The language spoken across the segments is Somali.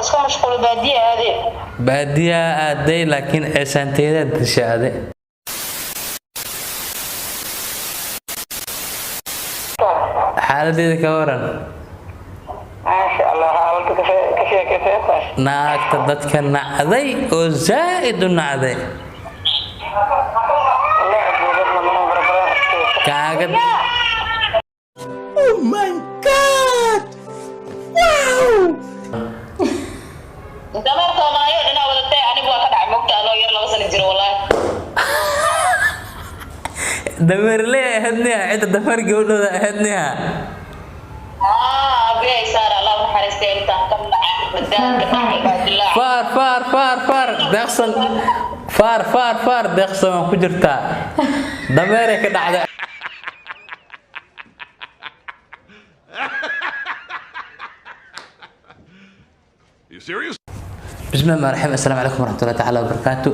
Iska mashquul baadiya aadee. Baadiyaa aaday, laakiin ceesaanteedaad dishay ade. Xaaladeeda ka waran? Maasha Allah, xaaladda ka sheekayseeta. Naagta dadka nacday oo zaa'id u nacday. Wallahi abuudadna mana barbaran. Kaaga. Dameer Soomaaliya oo dhanaa wadatay, anigu waa ka dhacay mogta anoo yar 2 sano jiro wallahi. Dameerley ahayd niya, cidda dameer gabadhooda ahayd niya. Aa, abiya isaar Allah naxariistay intaan ka dhacay madaanka dhacay baa dilaac. Faar faar faar faar deeqsan, faar faar faar deeqsan waan ku jirtaa, dameeray ka dhacday. You serious? Bismillahi rahmaani rahiim. Assalaamu calaykum waraxmatullahi tacaala wabarakaatu.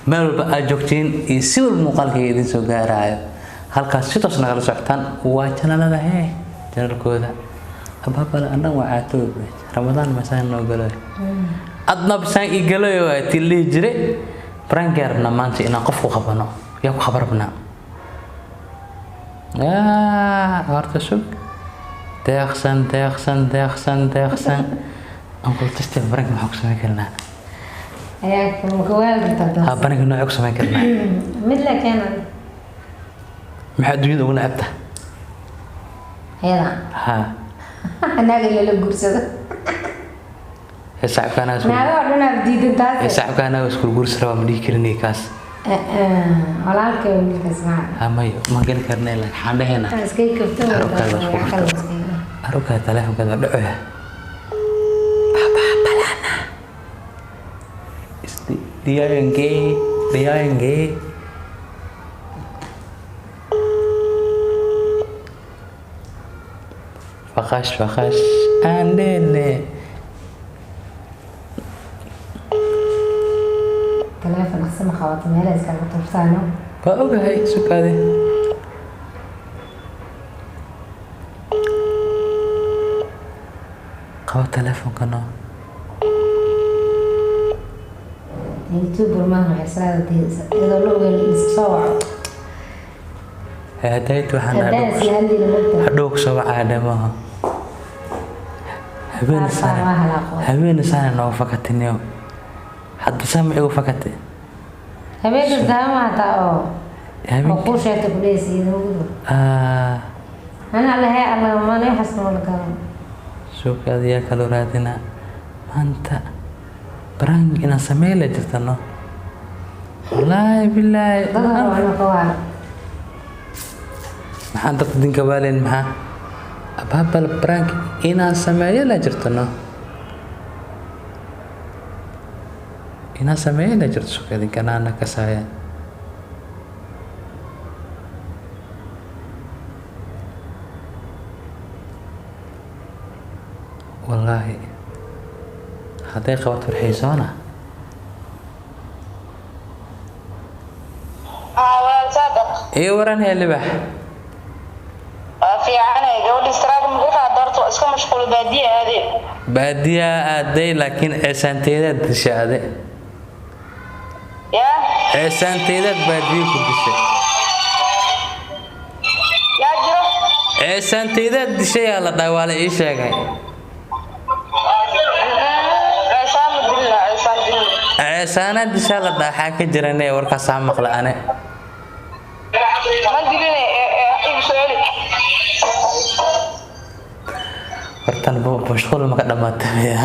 Meel walba aad joogtiin iyo si walba muuqaalkayga idin soo gaaraayo, halkaas si toos nagala socotaan waa janalada hee janalkooda abaabala annaga waa caatoob Ramadaan masaan noo galoy adna bisaan ii galoy waa tii lihi jiray. Prank rabnaa maanta inaan qof ku qabano. Yaa ku qaban rabnaa? Yaa horta sug, deeqsan deeqsan deeqsan deeqsan uncle teste. Prank maxaa ku samayn karnaa? Ayaa kawaal kartaa. Ha, prank noocee ku samayn karnaa? Mid la keenan. Maxaa adduunyada ugu necabta? Ayada. Ha. Naaga lala guursado. Ee saaxiibka anaga isku Naaga oo dhan aad diidan ee taas. Saaxiibka anaga isku guursi rabaa, ma dhihi karinay kaas. Walaalkay wiilkaas ma Ha, mayo ma geli karnay, laakiin waxaan dhehaynaa iskay kafto. Xarunkaada isku kafto. Arugkaa taleefonkaada waa dhacoya. Ababalana diyaangee diyaangee. Faqash faqash andene. Taleefon dhaqso ma qabato, meelaha iskaga tuurtaano. Waa ogahay, sukaade. Qabo taleefonka noo. YouTuber maaha, waxay salaada iyadoo la ogeyn iska soo waco. Hadayt waxaan haddaan isla hadlayna mogta. Hadhow kusoo wacaya dhemaha habeen. Faar faar waa halaaqo. Habeen saana nooga fakatiniyo, hadda saa ma igu fakate. Habeen kasta ma hataa oo habeen oo kuu sheegtay ku dhehaysa iyadoo gudu. Ah. Ana alle hee alla maana waxaas noola garan. Suuqaada yaa kaloo raadina maanta? Prank inaan samey la jirta no, wallaahi bilaahi. Dad hore waa inuu ka waalo. Maxaan dadka dinka waaleyn? Maxaa abaabal prank inaan sameeyo la jirto no, inaan sameeyo la jirto suuqa dinkanaana kasaaya. Wallaahi hadday qabato farxiisoona. Aa, waa saadaq. Ii waran hee libax. Waa fiicanay gabadhi istiraag ma ka qaado horta, waa iska mashquul baadiya aadee. Baadiyaa aaday, laakiin ceesaanteedaad dishay ade. Yaa? Ceesaanteedaad baadiyo ku dishay. Yaa jiro? Ceesaanteedaad dishay aa la dhahay, waa la ii sheegay. Ceesaan ma dilina, ceesaan dilina. Ceesaanaad dishaa la dhahay, waxaa ka jiran ee warkaasaa maqla ane. Ma diline ee igu soo celi. Hortan mashquul ma ka dhamaatay?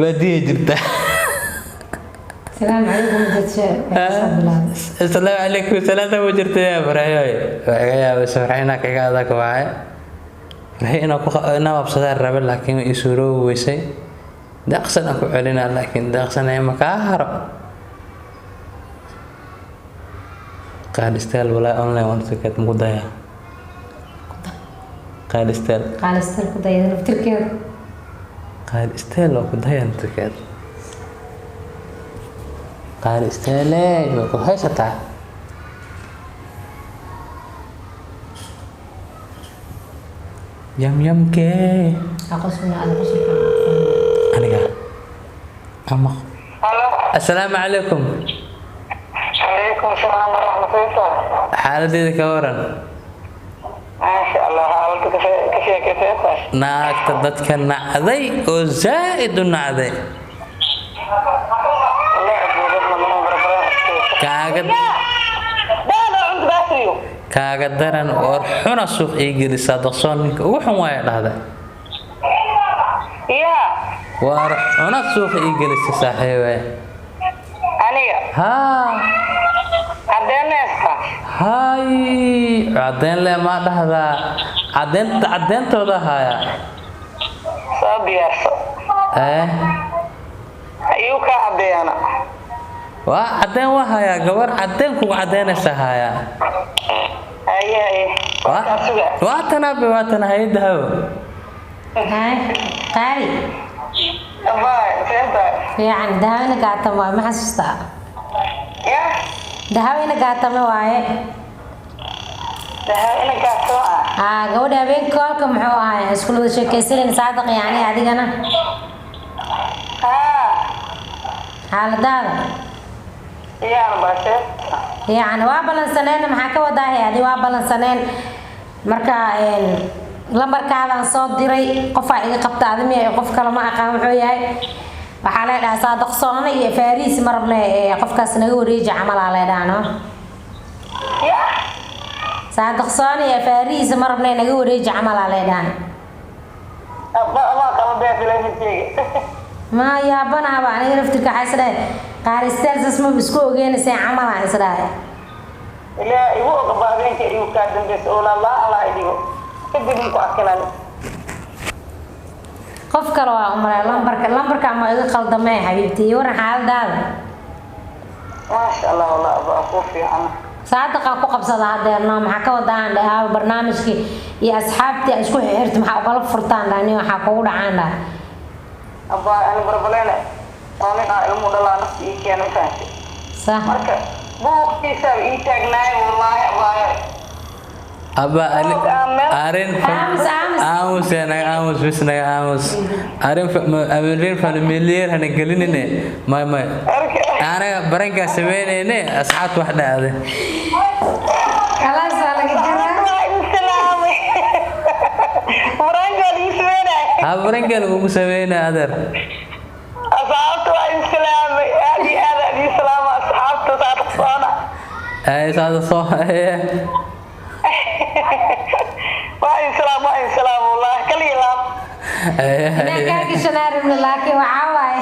Baadiya jirta. Salaamu calaykum dadka waxay soo bilaabay. Asalaamu calaykum salaanta ma jirta yaa farxyoy. Waa iga yaabaysa farxyo inaa kaga adag waaye. Farxyo inaa ku inaa absadaan rabe, laakiin way ii suuroobi weysay. Deeqsan aan ku celinaa, laakiin deeqsan ma kaa haro. Qaadhistaal walaa online one second muku dayaa qaadhistaal. Qaalistar ku dayada naftirkeeda. Qaadhistaal waa ku dayaa naftirkeeda. Qaadhistaale way ku haysataa. Yamyamkee. Aqoosina aad qosolka. Aniga ama. Assalaamu calaykum. Calaykum salaam waraxmatullahi. Xaaladeeda ka waran? Maasha Allah, xaaladda ka sheekayseeta. Naagta dadka nacday oo zaa'id u nacday. Allah abuurad mana barbaran. Kaaga Daana cunto baasriyo. Kaaga daran war xuna suuq ii gelisaa daqsoon ninka ugu xun waaya dhahda. Ya, war xuna suuq ii gelisa saaxiibe. Aniga haa cadeenaysta. Hay, cadeen le maa dhahdaa, cadeenta cadeentooda haya. Soo diyaarso. Eh. Ayuu kaa caddeeyana. Waa cadeen, waa hayaa gabar cadeen kugu cadeynaysa haya. Haye haye. Waa Waa suga. Waa tanabe, waa tana hayadahaw. Hay qaali. Bye, seenta. Fiican, dahawina gaatama waaye, ma xasuustaa? Ya, Dahawina gaatama waaye. daha ina gaasoo ah. Aa, gabadha habeenka koolka muxuu ahaay isku wada sheekaysanayna saadaq, yacni adigana. Haa, xaaladaada. Yaan baa seenta. Yacni waa balansaneen, maxaa ka wadaahay adi? Waa balansaneen marka lambarkaadaan soo diray, qofaa iga qabta adi miya? Qof kale ma aqaan wuxuu yahay. Waxaa lee dhahaa Saadaq Soone iyo Faariis ma rabne ee qofkaas naga wareeji camal aa lee dhahaa no. Ya, Saadaq Soone iyo Faariis ma rabne, naga wareeji camal aa lee dhahaa. Abba ama qaba beefilayfajeyga. Ma yaabanaaba aniga laftirka, waxaa isdhahay qaaristeelsas maba isku ogeynaysa camal aan isdhahay. Ilaa igu oqba habeenka igu kaa dambeysa oo laa Allah idigo. Kadib ku arkinaan. Qof kale waa umalay lambarka, lambarka ma iga qaldamay xabiibti? Iyo waran xaaladaada. Maasha Allah, wallah abba ku fiican. Saadaqaa ku qabsada hadeerno, maxaa ka wadaan dhahaa barnaamijkii iyo asxaabtii ay isku xirxirta, maxaa ugala furtaan dhah, waxaa kugu dhacaan dhah. Abba ani barbalene. Maalin aan ilmu dhalaa nafta ii keenay fahanti. Sax. Marka buuqtiisa ii taagnaay wallaahi abaayo. Abba arin. Aamus, aamus. Aamus ee naga aamus bis, naga aamus. Arin arin familiar hana gelinine, may may. Arka. Anaga barankaa sameynayne asxaabta wax dhacday. Khalaas, waa laga jaraa. Waa idin salaamay. Muraanka waa idin sameynay. Ha, barankaa lagugu sameynaya adeer. Asxaabta waa idin salaamay. Aad iyo aad aan idin salaama asxaabta Saadaq Soona. Ay saada soo haye. Waa idin salaam, waa idin salaam wallaahi kaliya laab. Inaan kaa gashanaa rabno, laakiin waxaa waaye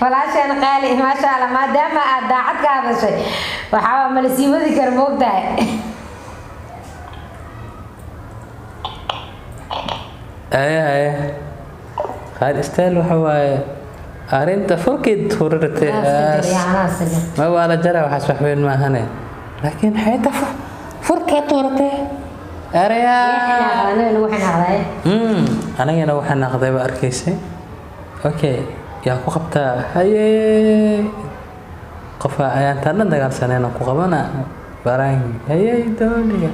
walaashaan qaali, maasha Allah, maadaama aad daacad ka hadashay, waxaa waa mala sii wadi kara, moogtahay. Haye haye, qaar istaal waxa waaye arrinta furkeed hurartay. Ma waa la jaraa, waxaas wax weyn maahane, laakiin xayta furkeed tuuratay erayaa. Anaga nagu xanaaqday. Anigana waxaa naqday ba arkaysay. Okay, yaa ku qabtaa haye? Qofa ayaan taan dhan dagaalsanayna ku qabana baraangi haye dooniga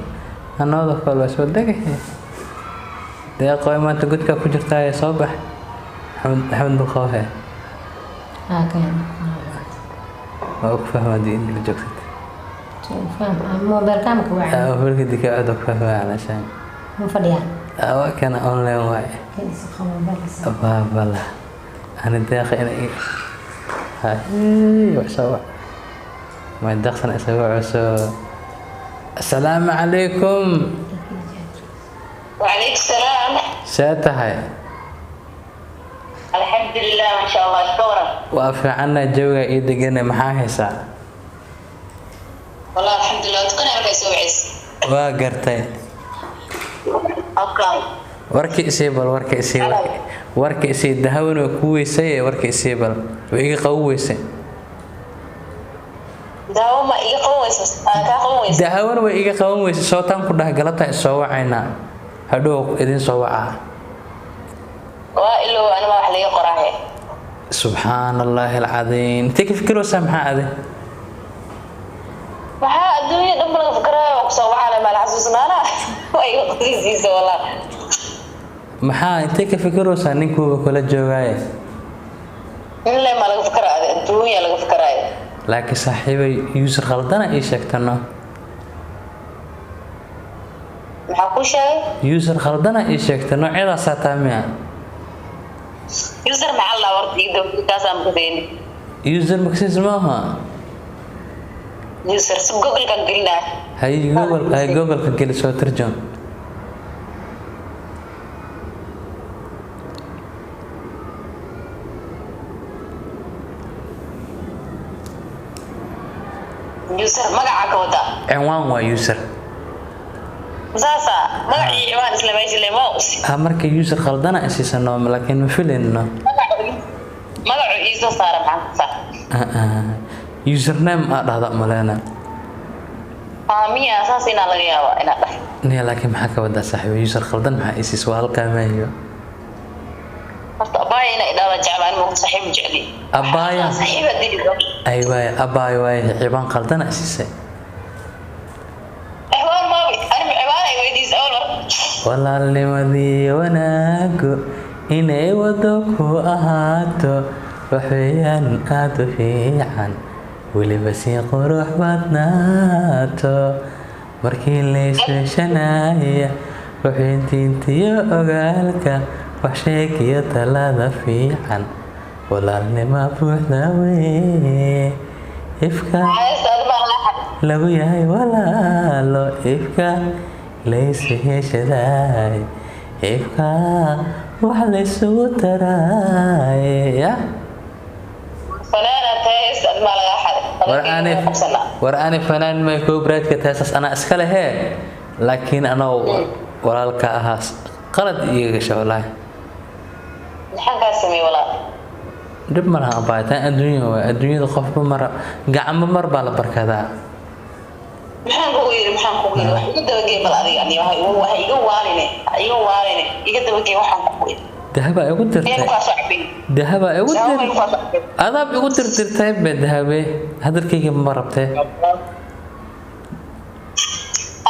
anooda kale waa soo degahe. Deeqoy maanta godkaa ku jirtaa ee soo bax. Axmed, Axmed Duqoohe. Waa ku fahma haddii in la joogtid. Mobilka maka wacay? Mobilka dikaacada ku fahmaya calashaan. Ma fadhiyaa? Waa kana online waay. Baabala ani deeqa ina hay wax soo wac ma deeqsan isaga cusub. Assalaamu calaykum. وعليك السلام. See tahay? الحمد لله ما شاء الله، شكرا. Waa fiicanna, jawiga ii degane, maxaa haysaa? والله الحمد لله تقنع markay soo wacaysa. Waa gartay. Okay. Warka isii bal, warka isii, warka isii. Dahawan waa ku weysay, warka isii bal, waa iga qabu weysay. Daawo ma iga qaban weyso? Aa kaa qaban weyso? Dahawan way iga qaban weysay, sootaan ku dhah galabtaan isoo wacaynaa, hadhow idin soo wacaa. Waa ilow anima wax laga qoraahe. Subxaan allaahi alcadiim, intee ka fikiraysaa? Maxaa adi? Maxaa adduunya dhan laga fikiraayo? Waa kusoo wacaa maal xasuusnaana waa iga qosisiisa wallah. Maxaa intee ka fikiraysaa ninkuuba kula joogaaye? Nin le ma laga fikiraa, adduunya laga fikiraayo. Laakiin saaxiibay, user khaldana ii sheegtano. Maxaa kuu sheegay? User khaldana ii sheegta, noocyadaasaa taa miya? User maxaa la horta ii dowladkaasaan maqdeyni. User maksis maaha. User si Google-kan gelinaa. Hay Google, hay Google-ka geli, soo tarjum. User magaca ka wadaa? Cinwaan waa user. Saasa magacii ciwaan isla meesha le ma Ha, marka user khaldana isiisano, laakiin ma filayno. Magacu iisoo saara maxaa ku saar? Username aa dhahda maleyna. Haa, miya saas inaa laga yaabaa inaad dhahay. Niya, laakiin maxaa ka wadaa saaxiibo, user khaldan maxaa isiis? Waa halkaa maayo. Horta abaaya inaa idhaada jeclaa in moogta, saaxiib jecli. Abaaya. Saaxiib haddii idho. Ay waay, abaay waay, ciwaan khaldana isiisay. Ciwaan maabi ani, ciwaan ay weydiisay awal war. Walaalnimadii wanaagu inay wado ku ahaato waxweeyaan aad u fiican, weliba si qurux badnaato markii laysweshanaya, waxweyntiintiyo ogaalka, wax sheegiyo talada fiican, walaalnima buuxda weye ifka Haysta baa la xad. Lagu yahay walaalo ifka laysu heshaday, ifka wax laysugu taraay ya. Fanaana tahay, baa laga xaday. War ani, war ani fanaan may, copyright-ka taasaas anaa iska lehee, laakiin anoo walaalka ahaa qalad iiga gasha wallaahi. Maxaan kaa sameeyey walaal? Dhib ma laha abaayitaan, adduunya waay, adduunyada qofba mar gacmo mar baa la barkadaa. Maxaan kugu yiri? Maxaan kugu yiri? Wax iga dabagey bal adiga, ani waxa iga waaline, ha iga waaline, iga dabagey waxaan kugu yiri. Dahabaa igu Miyay dirtay. ku kaa soo cabay? Dahabaa igu Dahabaa dir igu kaa soo cabay. Adaab igu tirtirtay be, dahabe hadalkayga ma rabtee?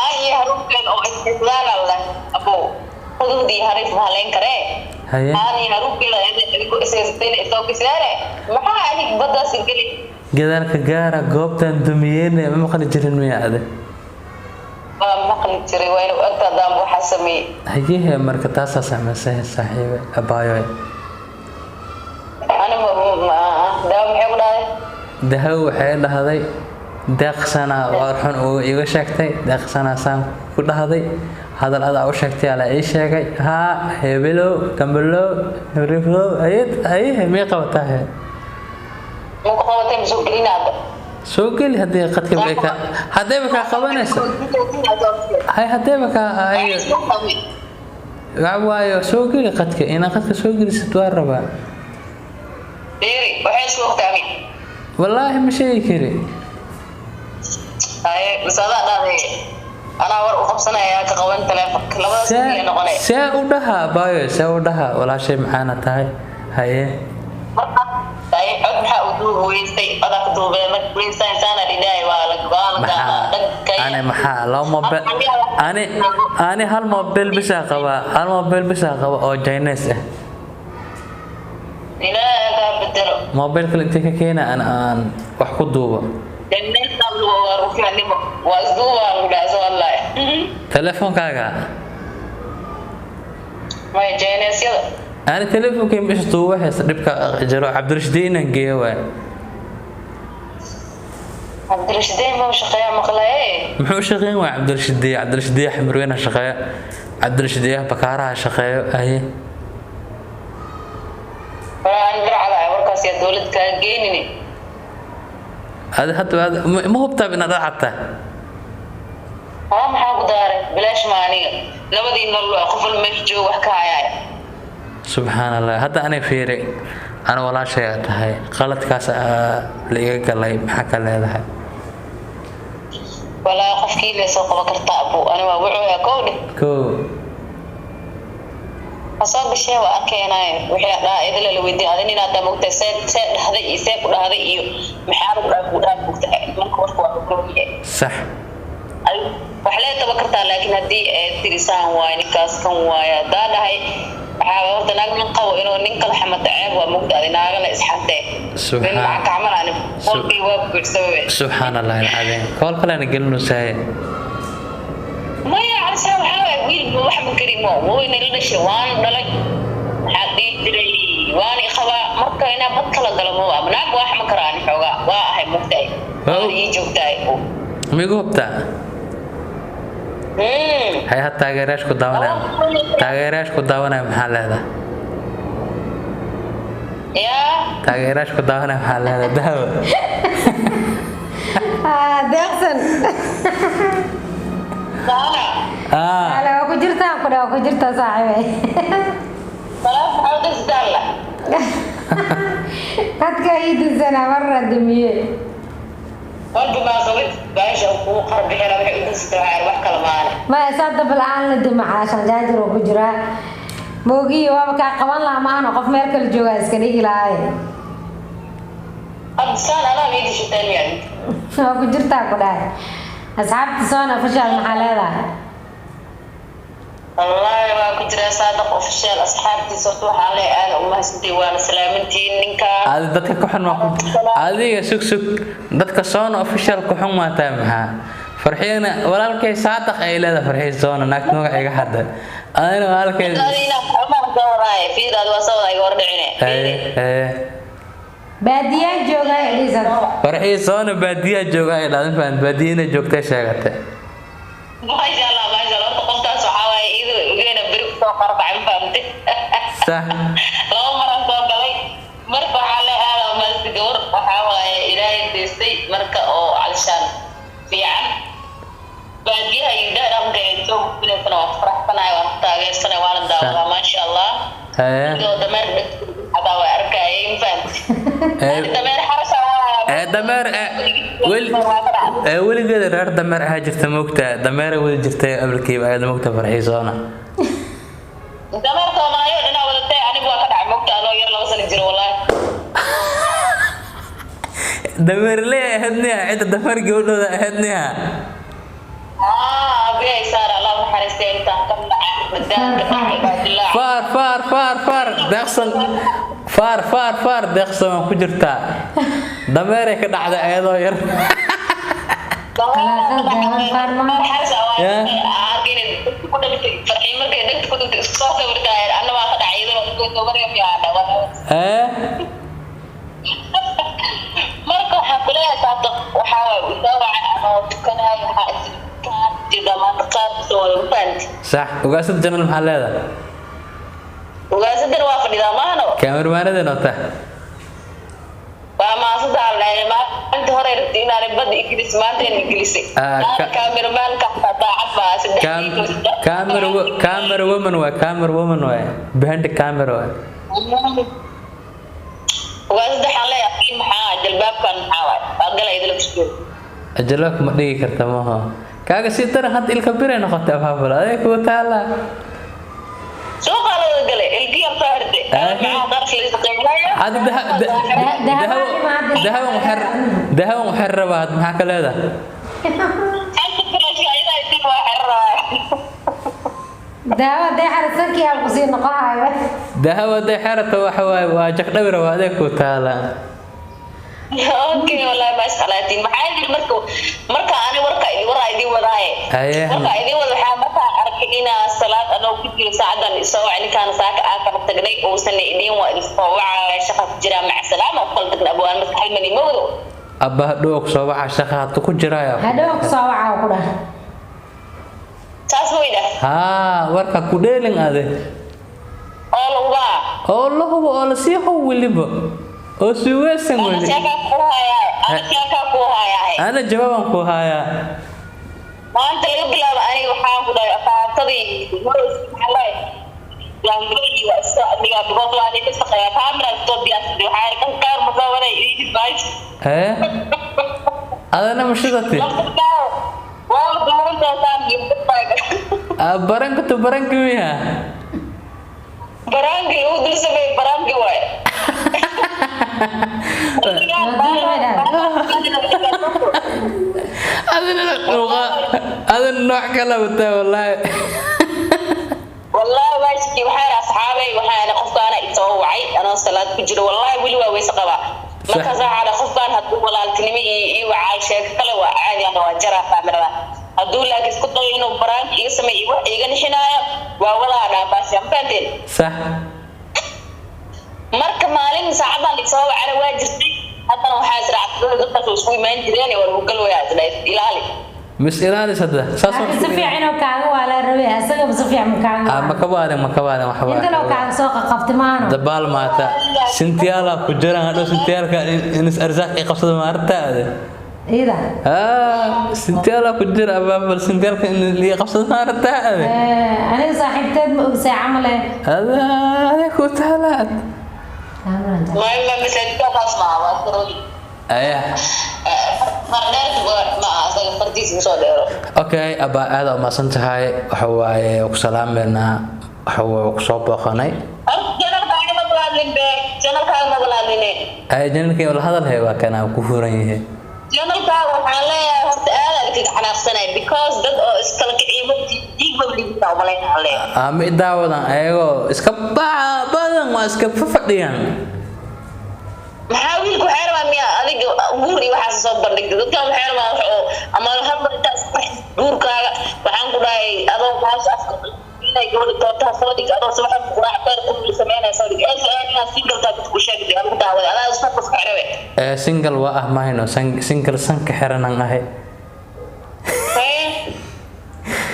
Ay iyo haruufkeed oo isticmaala leh abow, hududii hariif ma haleyn karee. Haye. Aan iyo haruufkeeda ku isaysatayna isoo kisaare, maxaa anig baddaas geli? Gadaalka gaara goobtan dumiyeyne ma maqli jirin miya ade? Waa maqli jiray, waa inuu agta daanba waxaa sameeyey. Hayehe, marka taasaa samaysay saaxiibe abaayo. Ani daawo maxay ku dhahday? Dahaw waxay dhahday deeqsanaa, war xun uu iga sheegtay, deeqsanaa saan ku dhahday, hadal adaa u sheegtay alaa ii sheegay, haa hebelow kambelow hebriflow ayad ayehe miyay qabataa he? Ma ku qabatay ma soo gelinaada? Soo geli haddii qadka bay ka haddayba kaa qabanayso, hay haddayba kaa ay waxa waayo, soo geli qadka, inaad qadka soo gelisid waa rabaa. Dheeri waxay isku ogtaa mi? Wallaahi ma sheegi kari. Haye, masaadaa dhahday anaa war u qabsanaya ka qaban taleefonka labadaas see keliya noqonaya. See u dhahaa baayo, see u dhahaa walaashay maxaana tahay haye? Haye, cod maxaa u duubi weysay? Codaa ka duubee marka weysaan saana dhidhaay waa la waa la Maxaa dhagkaya. ani maxaa laba mobile ani hal mobile bisaa qabaa, hal mobile bisaa qaba oo Chinese ah. Ilaahay kaa bedelo. Mobile kale intee ka keena aan wax ku duubo? Janneysaan waa rufiyanimo, waa isduubaa lagu dhahay soo hadlaaya. Telefoonkaaga? Maya, jayneesyada. Ani telefonkay ma isduuba, haysta dhibka jiro, Cabdirashiid inaan geeyo waay. Cabdirashiideen ma shaqeeya maqlaye? Muxuu u shaqeyn waaya Cabdirashiid? Cabdirashiid Xamarweyne shaqeeya, Cabdirashiid Bakaaraha shaqeeyo, haye. Aan garcadahay warkaas yaa dowlad kaa geynini. Adi hadda ma hubtaa inaad dhacata? Haa, maxaa ku daaray? Bilaash ma aniga labadii nolol waa qof walba meesha jooga wax ka hayaaya. Subxaan Allah, hadda anay fiiri, ana walaashay aad tahay, qaladkaas la iga galay maxaa ka leedahay? Walaa qofkii lee soo qaban kartaa abu, ani waa wuxuu kow dheh. Ko. Ha soo gashee, waa arkeenaaye wixii aan dhahaa idila la weydiin adin inaad daa mogtahay see dhahday iyo see ku dhahday iyo maxaa lagu dhaha ku dhaha mogtahay, marka warka waa ogolyahay. Sax. Wax lee taba kartaa, laakiin haddii ay tiri saan waaye ninkaas kan waaye haddaa dhahay Waxaa horta naag nin qabo inuu nin kala xamata ceeb waa mugta adi naaga la isxantee. Subxaan. Nin lacag camal ani qolkii waa buuxsamay. Subxaan Allah alcadiim, kool kalena gelinusaaye. Maya, calsaan waxaa waay wiil ma wax ma karin, waa wayna la dhashay, waana dhalay, maxaa dhihi jiray, waana i qabaa. Marka inaa bad kala galo ma waa naag waa xama karaa ani xoogaa waa ahay mugtahay, waana ii joogtahay. Migu hubtaa? Hayaha taageerayaasha ku daawanaya, taageerayaasha ku daawanaya maxaa leedahay? Yaa. Taageerayaasha ku daawanaya maxaa leedahay, Dahabo? Ah, Deeqsan. Saana. Ah. Ala waa ku jirtaa, ku dhaw ku jirtaa saaxiibay. Salaam, maxaa u dhistaan la? Qadka ii dinsana marna damiye. Walba maa qabid baasha kuu qarbixina waxay u dhistaa waxaa wax kala maane. Ma saa dab la'aan la dima calaashan jaajir oo ku jiraa moogiyi waaba kaa qaban lahaa maahano, qof meel kale joogaa iska dhigi lahaay. Hadda saan anaa ii dishataan yani. Waa ku jirtaa ku dhahay. Asxaabta Soona Official maxaa leedahay? Wallaahi waa ku jiraa Saadaq Official asxaabtiisa. Horta waxaan leeyahay aada u mahadsantihiin, waana salaamantihiin ninkaa. Adi dadka ku xun waa ku adiga, sug sug, dadka Soona Official ku xun maa tahay? Maxaa Farxiyana walaalkay Saadaq ay leedahay, Farxiy Soona naagta magaca iga xadda adina walaalkay. Adina xumaan soo wadaaye, fiidaad waa soo wadaa, iga hor dhicine. Haye haye. Baadiyaan joogaa dhisan. Farxiy Soona baadiyaa jooga ay dhahdan, fahant baadiyana joogtay sheegatay. Maasha Allah, maasha Allah. Horta qoftaas waxaa waaye iyadoo ogeena beri kusoo qarbacay, ma fahamtay? Sax. Laba maraan soo galay. Marka waxaa le aada umaasti gabar waxaa waaye Ilaahay deystay, marka oo calshaan fiican baadiyaha iyo hidaha dhaqanka ay soo gudbinaysana waan ku faraxsanahay, waan ku taageersanay, waana daawadaa, maasha Allah. Haye. Sidoo dameer dhagta waa arkayay, ma fahamtay? Ee. Dameer xarasha waa. Ee dameer ee weli ee weligeeda reer dameer ahaa jirta moogtaa, dameera wadi jirtay abalkiiba ayada moogta, Farxiy Soona. Dameer Soomaaliya oo dhanaa wadatay, anigu waa ka dhacay mogta anoo yar 2 sano jiro wallaahi. Dameerley ahayd niya, cidda dameer gabadhooda ahayd niya. Aa, abihay saar, Allah naxariistay, intaan ka dhacay madaanka dhacay baa dilaac. Faar faar faar faar Deeqsan, faar faar faar Deeqsan, waa ku jirtaa, dameeray ka dhacday ayadoo yar. Ya. Ee. Marka waxaan kuleeyahay Saadaq waxaa waay isoo wacay anoo tukanayo, waxaa iskaan dhammaan qaar kusoo wada mafahanti. Sax, ugaasada janal maxaa leedahay? Ugaasadan waa fadhidaa maahano. Kaamirmaanada noota. Waa maasada leeyahay, maalinta hore rabtay inaanay badda Ingiriis, maanta in Ingiriisay. Ah, Kaamirmaanka xataa daacad baa saddex. Camera camera woman waay, camera woman waay, behind the camera waay. Ugaasada waxaan leeyahay maxaa jalbaabkan, maxaa waay waa galay idila kusoo. Ajalaak ma dhigi karta maaha, kaaga sii daran hadda ilka biray noqotay, afaafal adeeg kuwa taala. Suuqa la wada galay ilkiyar soo xirtay. Ah. Maxaa qarash la isqeybinayo? Hadda dahaban waxay dahaban waxay rabaa hadda, maxaa ka leedahay? Xanta firaashka ayadaa isin waa xerraaya. Daawo dee xarisankii aan kusii noqohayo. Dahab hadday xerata waxa waaye waa jagdhawi rabaa, adeeg kuwa taala. Okay, wallahi ma isqalaatiin, maxaa yidhi marka ani warka waraa idin wadaaye. Haye. Marka idin wada waxaa markaa arkay inaa salaad anoo ku jiro saacadan isoo wacay ninkaan saaka aa kala tagnay, uusan idin waa isoo wacaya, shaqa ku jiraa, maca salaama u kala tagnay abwaan maskaxal mani mawdo. Abba hadhow ku soo waxa shaqa hadda ku jiraya. Hadhow ku soo wacaa ku dhah. Saas ma idhah. Haa, warka ku dheelin ade. Oo lagugaa. Oo la hubo oo la sii hubo weliba oo suugaysan Ana weli. sheekaa ku hayaa, ana sheekaa ku hayaa. Ana jawaabaan ku hayaa. Maanta laga bilaabo aniga waxaan ku dhahay afaatadii gaangooyi waa isoo adhigaa because waa idinka shaqeeyaa camera soo diyaarsaday, waxaa kan qaar ma soo waday iidid baash. Ee adana mashidati. Waa duuban doontaan iyo dadbaaga. Baranka tu baranka miya? Baraangi uu dul sameeyey, baraangi waaye. Adina dhuuqa adina nooc kala wataa wallaahi. Wallaahi Waashkii waxaan asxaabay, waxaan qofkaana isoo wacay anoo salaad ku jiro, wallahi weli waa weyse qabaa. Markaas waxaa dhahay, qofkaan hadduu walaaltinimo iyo wacay sheeko kale waa caadi, ana waa jaraa faamirada. Hadduu laakiin isku dayo inuu prank iga sameeyo wax iga nixinaayo, waa wadaa dhaabaasha, ma fahanteen? Sax. Marka maalin saacadan isoo wacana waa jirtay, haddana waxaa israacday dadkaas oo isku imaan jireen, waa lagu galwayaa, isdhahay ilaali. Mis ilaalis hadda saas. Laakiin si fiican oo kaaga waa la rabay, asagaba si fiican kaaga. Ah, ma ka waarin, ma ka waarin waxba. Inta loo kaaga soo qaqabtay maano. Dabaal maata sintiyaala ku jiraan hadhow, sintiyaalka inis arsaaq ay qabsada maartaade. Ida. Ah, sintiyaala ku jira abaabal, sintiyaalka in liya qabsada maartaade. Aniga saaxiibteed ma ogsay camal eh. Ada ada ku taalaad. Ma masaajidkaas maaha, waa karooli. Aya. Fardheer ma aha, asaga fardiisa usoo dheero. Okay, abaa, aad aa umahadsan tahay. Waxa waaye ku salaameynaa, waxa waaye ku soo booqanay. Horta channelkaaga ma balaadlin be, channelkaaga ma balaadline. Ay, channelkii la hadal hay waa kana ku furan yahay. Channelkaaga waxaan leeyahay horta aad aan kaga xanaaqsanay, because dad oo iskala kiciyo diig babligiisa umalaynaa leeyahay. Ama daawadan ayagoo iska badan waa iska fadhiyaan. Maxaa wiilku waxay rabaa miya adiga guur iyo waxaas soo bandhigtay? Dadkan waxay rabaa wax oo ama hal mar intaa isku baxis guurkaaga, waxaan ku dhahay adoo baasha afka inay gabadha tootaha soo dhig, adoo subaxa quraac beer ku sameynaya soo dhig, ee inaad single taa dadku sheegtay adigu daawaday adaa isku qaska xirabe. Ee, single waa ah mahayno, single sanka xiranan ahay.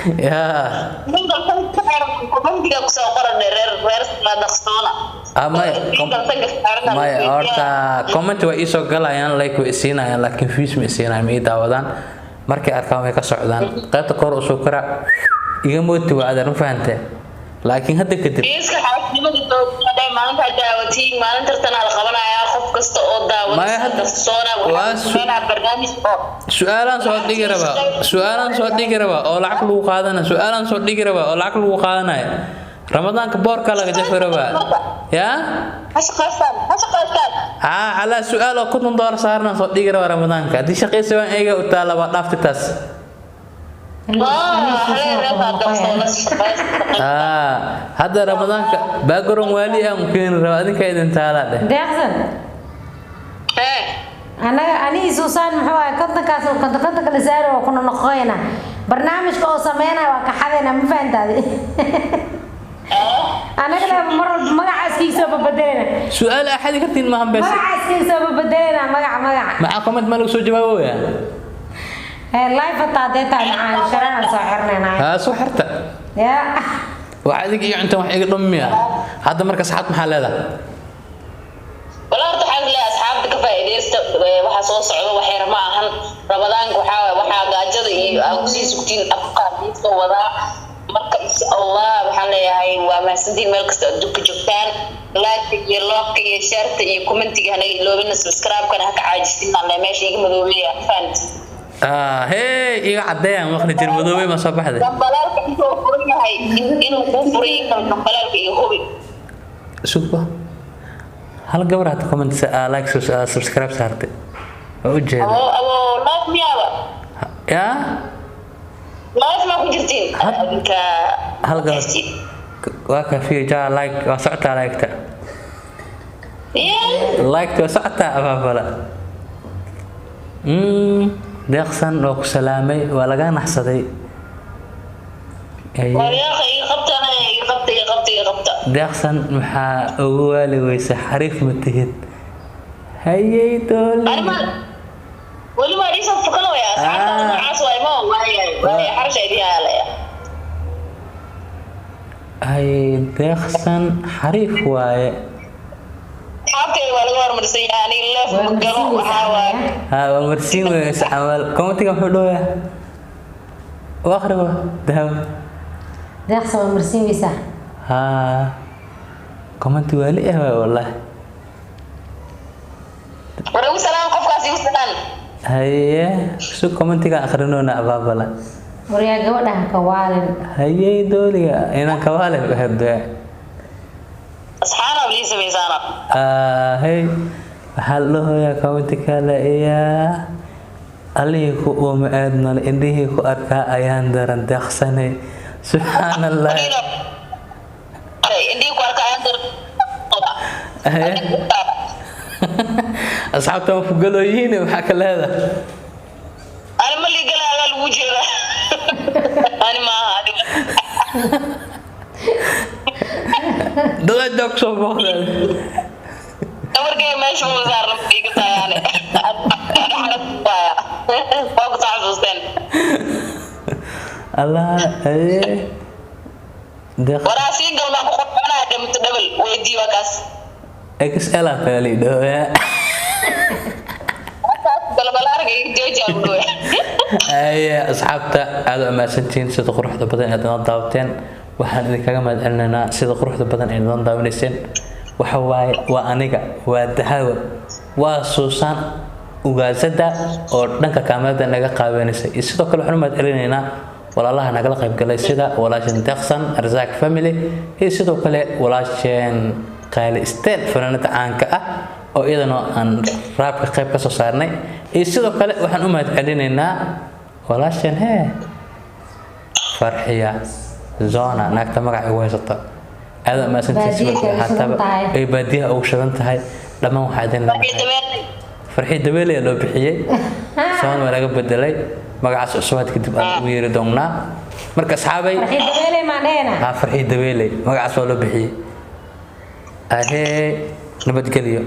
Yaa. Single sanka xiran commentiga kusoo qoran reer reer dhaqsoona. Ah, maya. Single sanka xiran. Maya, horta comment waa iisoo galayaan, like way isiinayaan, laakiin views ma isiinayaan, ma ii daawadaan. Markay arkaan way ka socdaan. Qaybta kor usoo kora iga mooti waa adeer, ma fahantee? Laakiin hadda kadib Fiiska xaasnimada toogtay maalinta daawatiin, maalin tartanaa la qabanayaa, qof kasta oo daawada Maya, qarsoona waa waxaa sameynaa barnaamij oo su-aalaan soo dhigi rabaa, su-aalaan soo dhigi rabaa oo lacag lagu qaadanayo, su-aalaan soo dhigi rabaa oo lacag lagu qaadanayo. Ramadaanka boorka laga jafi rabaa yaa. Ha shaqaystaan, ha shaqaystaan. Aa, calaa su-aal oo $50 saarna soo dhigi rabaa Ramadaanka. Haddii shaqaysa waan eega u taala, waa dhaafti taas. Aa, hadda Ramadaanka background waali aan keeni rabaa, adinka idin taalaa dheh. Deeqsan. Anaga anigii Suusaan muxuu ahay, 50-kaas oo 50 50 kala saari oo kuna noqoyna barnaamijka oo sameynaya waa ka xadayna, ma fahantaadi? Anagana mar walba magaca iskiisa babedelena. Su-aal axadi kartiin maahan bes. Magaca iskiisa babedelena, magaca magaca. Maxaa comment ma lagu soo jawaabaya? Ee, live hataa hadee tahay macaan sharana soo xirnayna. Haa, soo xirta. Ya. Wax adiga iyo cuntan wax iga dhamiya hadda. Marka saxaad maxaa leedahay? Wala horta waxaan leeyahay asxaabta ka faa'iidaysta waxa soo socda, wax yar ma ahan. Ramadaanka waxaa waaye waxaa gaajada iyo aa kusii sugtiin afqaa soo wadaa. Marka insha Allah waxaan leeyahay waa mahadsantiin meel kasta adduunka joogtaan. Like iyo love iyo shareta iyo commentiga hanaga iloobina, subscribe-kana ha ka caajisin. Aan leeyahay meesha iga madoobeeya, fahant? Ah, hey, iga caddeeyaan maqli jir madoobay ma soo baxday. Dambalaalka intuu furan yahay inuu kuu furan yahay dambalaalka iyo hubi. Sugba, hal gabar hata comment like subscribe saartay waa u jeeda. Abo abo, live miyaaba? Yaa. Live ma ku jirtiin adinka? Hal gabar waa kaafiyo jaa, like waa socotaa, like-ta. Yeah. Like waa socotaa abaabala. Deeqsan oo ku salaamay, waa laga naxsaday. Aye. Waryaaqa iga qabtana, iga qabta, iga qabta, iga qabta. Deeqsan maxaa ugu waali weysa? Xariif ma tihid? Hayey dooli. Anima weli waa dhiisa fukan waya asxaabta. Ah. Noocaas waay, ma waayay waayay xarasha idin haalaya. Hay, deeqsan xariif waaye. Asxaabteeda waa laga hormarsan yahay, aniga leef ma galo, waxaa waaye. Ha, waa marsiin weysa camal. Commentiga muxuu dhawayaa? U akhri wa dahab. Deeqsan waa marsiin weysaa. Ha, commenti waali ah waay wallahi. War igu salaan, qofkaas igu salaan. Haye, su commentiga akhrinoona abaabala. Waryaa, gabadha ha ka waalin. Hayey dooliga inaan kawaale hade. Asxaana lii samaysaana. Hey, waxaa la dhahoyaa commenti kale iyaa allihii ku uuma aadnale indhihii ku arkaa ayaan daran deeqsanay, subxaan Allah. Asxaabta ma fugalooyihiin, maxaa ka leedahay? Ani ma liigalaa, lagu jeeda, ani maaha adiga. Dadadaa kusoo booqdeen. Dhabarkay meesha ma saarna, ma iga taayaane, waa ku soo xasuusteen. Allah, haye deeq. Waraa single maa ku qorxoonaa dhamto dhabal weydii, waa kaas. XL aa kale dhawaa. Balbalaarga iga jooji aan dhawe. Aye, asxaabta, aad u mahadsantihiin sida quruxda badan aad noo daawateen. Waxaan idinkaga mahad celinaynaa sida quruxda badan ee noo daawanayseen. Waxa waaye, waa aniga, waa Dahawa, waa Suusaan Ugaasada oo dhanka kaamirada naga qaabeynaysa, iyo sidoo kale waxaan u mahad celinaynaa walaalaha nagala qaybgalay, sida walaasheen Deeqsan Arzaak Family iyo sidoo kale walaasheen Qaali Stel, fanaanada caanka ah oo iyadana aan raabka qayb ka soo saarnay, iyo sidoo kale waxaan u mahad celinaynaa walaasheen hee Farxiya Zona, naagta magaca ugu haysata. Aad u mahadsantihiin. Baadiyaha Sidoo ugu shidan haataba tahay. Ay baadiyaha ugu shidan tahay. Dhammaan waxaa idin leenahay Farxii Dabeele loo bixiyey, soon waa laga bedelay magacaas cusubaad kadib aan ugu yeeri doonaa. Marka asxaabay, Farxii Dabeele maan dheena. Haa, Farxii Dabeele magacaas waa loo bixiyey. Ahee, nabadgelyo.